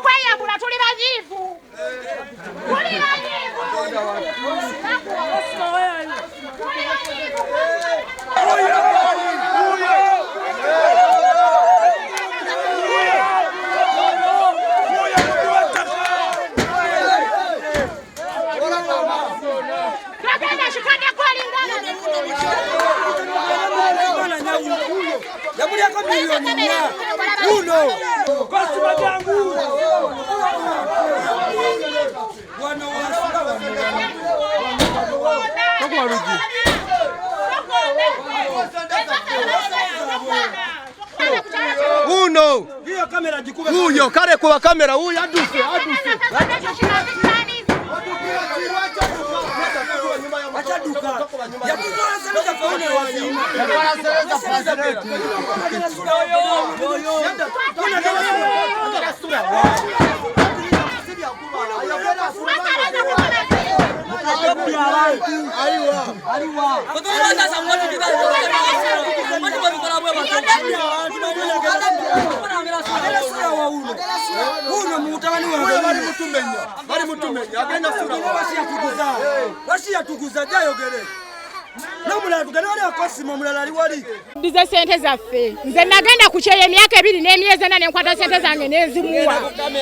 Kweyambula tuli banyiivu. Tuli banyiivu. Tuli banyiivu. Yamulyako miliyoni 4 uno Kosima jangu wano wasula wano Tokuwa Uno hiyo kamera jikube huyo kale kwa kamera huyo aduse aduse acha duka yatuzora seleza faune wazima Dize sente zaffe nze nagenda kukyeya emyaka 2 n'emyezi 4 nenkwata sente zange nenzimuwa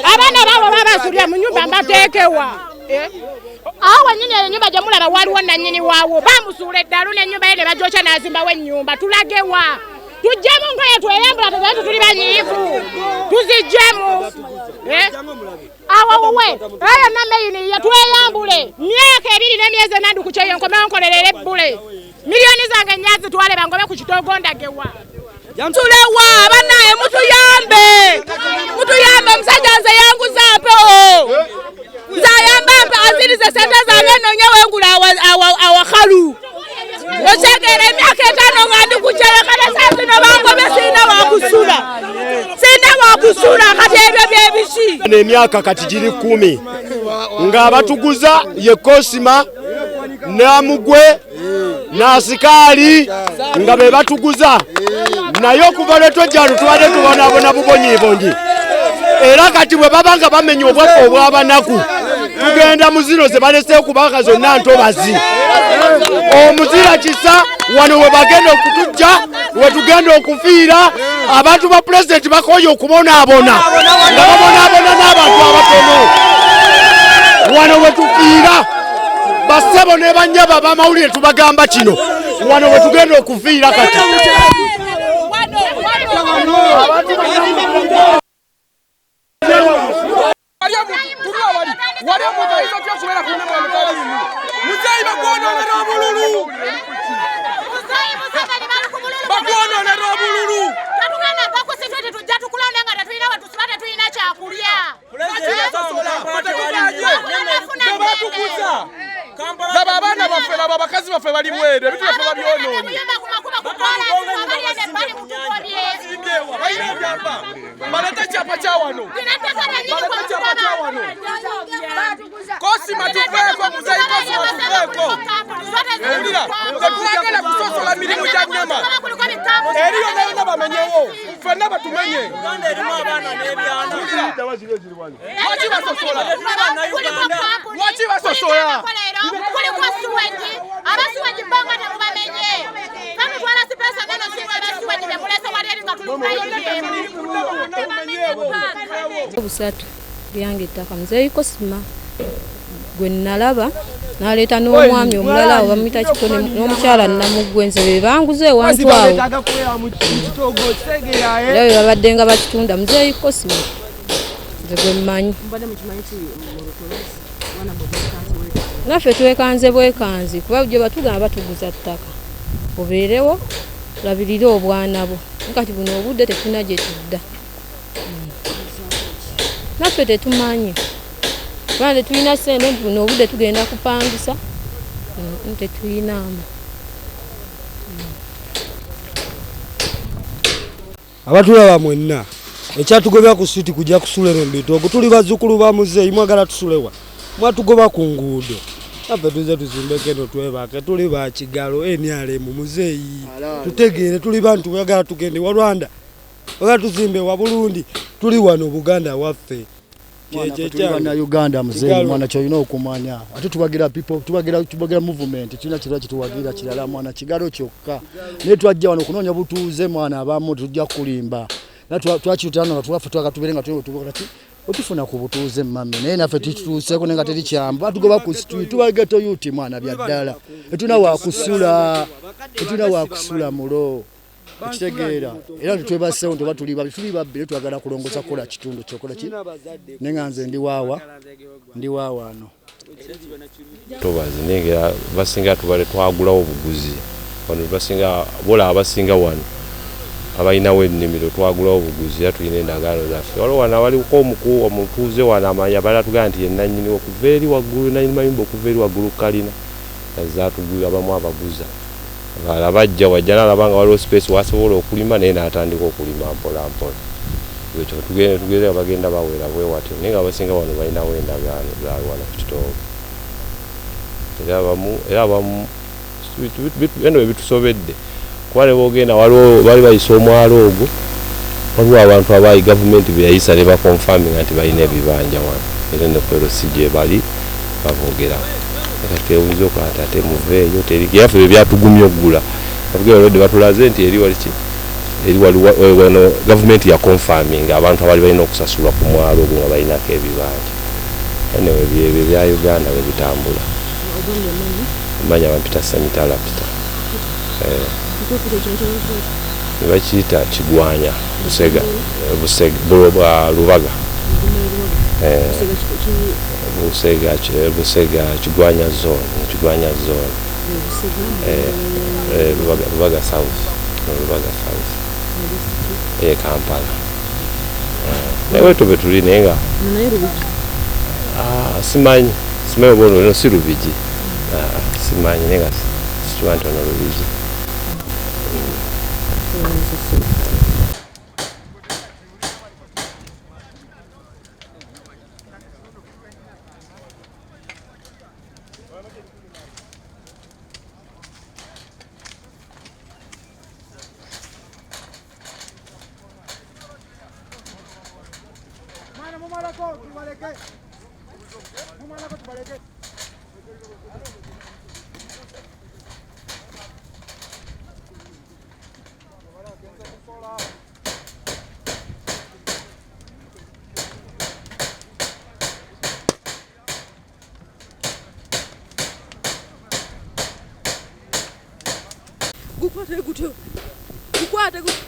abaana baabo babasulira mu nyumba mbateekewa. Awo wennyini eyo ennyumba gye mulaba waliwo nannyini waawo bamusuula eddalu n'ennyumba ye ne bagyokya n'azimbawo ennyumba. Tulagewa tuggyemu ngoye tweyambula tetu tuli banyiivu tuziggyemu. Awo wuwe eyo nameyini ye tweyambule myaka 2 n'emyezi 4 ndi kukyeyo nkomewo nkolerere ebbule miliyoni zange 4 zitwale bangobe ku kitoogo ndagewa. Tulewa banaye mutuyambe mutuyambe omusajja nze yanguza mpewo nze ayamba mpe azirize sente zange nonye wengula awakalu otegeera emyaka 5 nga ndi kukyeyo kale saa zino bangobe sirina wakusula sirina wakusula kati ebyo byebiki. Emyaka kati giri 10 ng'abatuguza ye Kosima Namugwe n'asikaali nga be batuguza naye okuva lwe twejjano tubadde tubonaabona bubonyiibonyi era kati bwe baba nga bamenya obwaffe obw'abanaku tugenda mu zino ze baleseewo kubanga zonna ntobazi. Omuzira kisa wano we bagenda okutujja we tugenda okufiira abantu ba pulezidenti bakooye okubonaabona nga babonaabona n'abantu abatono wano we tufiira. Basebo ne bannyabo ab'amawulire tubagamba kino wano we tugenda okufiira kati. Laba abaana baffe laba abakazi baffe bali bweru ebintu byaffe babyonoonye. Baleete ekyapa kya wano. Baleete ekyapa kya wano. Kosima tuveeko muzeeyi Kosima tuveeko. Ewulira tetwagala kusosola mirimu gya nnyama. Eri yonna yonna bamenyewo ffenna batumenye. Lwaki basosola? Lwaki basosola? Kuliko suweji abasuweji banga temubamenye kamutwala sipesa neno singa abasuweji bemulese wali eri nga tuli Busatu lyange ettaka muzeeyi Kosima gwe nalaba n'aleeta n'omwami omulala awo bamuyita Kikone n'omukyala Namugwe nze be banguza ewantu awo era be babadde nga bakitunda muzeeyi Kosima nze gwe mmanyi. Naffe twekanze bwekanzi kuba gye batugamba batuguza ttaka obeerewo olabirire obwana bwo kati buno obudde tetulina gye tudda naffe tetumanyi kubanga tetulina ssente nti buno obudde tugenda kupangisa tetuyinaamu. Abatulaba mwenna ekyatugobya ku siti kujja kusula eno mu bitoogo tuli bazzukulu ba muzeeyi mwagala tusulewa mwatugoba ku nguudo. Naffe tuze tuzimbeko eno twebake, tuli ba Kigalo, NRM muzeeyi. Tutegeere tuli bantu, oyagala tugende wa Rwanda, oyagala tuzimbe wa Burundi, tuli wano Buganda waffe. Bannayuganda muzeeyi mwana kyolina okumanya, ate tuwagira people, tuwagira movement, tulina kirala kituwagira kirala mwana Kigalo kyokka. Naye twajja wano kunoonya butuuze mwana, abamu tujja kulimba twakitutano twaffe twakatubere nga tulina otufuna ku butuuze mami, naye naffe tutuuseeko naye nga teri kyambu, batugoba ku street, tuba ghetto youth mwana bya ddala, tetulina wakusula, tetulina wakusula mulo. Ekitegeera era tetwebaseewo nti oba tuli babbi, twagala kulongosa kukola kitundu kyokola ki, naye nga nze ndi waawa ano. Tobazi naye basinga tubale twagulawo obuguzi wano, basinga bola abasinga wano abalinawo ennimiro twagulawo obuguzi, era tulina endagaano zaffe. Waliwo wano awaliko omutuuze wano amanya abalala tugamba nti ye nannyini okuva eri waggulu, nannyini mayumba okuva eri waggulu kalina azatugula, abamu abaguza abalala bajja wajja n'alaba nga waliwo space wasobola okulima, naye n'atandika okulima mpola mpola. Ekyo tugenda bagenda bawera bwe watyo, naye nga abasinga wano balinawo endagaano zaabwe wano ku kitoogo. Era abamu eno ebitusobedde kuba ne boogenda waliwo bali bayisa omwalo ogwo, waliwo abantu abayi gavumenti be yayisa ne bakonfaminga nti balina ebibanja wano, era ne ku LC gye bali baboogerawo. Kati twewuunyizza okulaba nti ate muveeyo teri, era ffe byatugumya okugula. Batugamba olwedde batulaze nti eri wali ki, eri waliwo wano gavumenti ya konfaminga abantu abali balina okusasulwa ku mwalo ogwo nga balinako ebibanja. Anyway, ebyo ebya Uganda bwe bitambula. Amanya bampita Semitala Peter. Bakiyita Kigwanya, Busega, Lubaga. Busega, Kigwanya zone, Kigwanya zone. Lubaga South, Lubaga South. Kampala. Naye wetu bwe tuli naye nga simanyi oba ono si Lubigi. Simanyi naye nga sikimanyi nti ono Lubigi. Gukwate gutyo. Gukwate gutyo.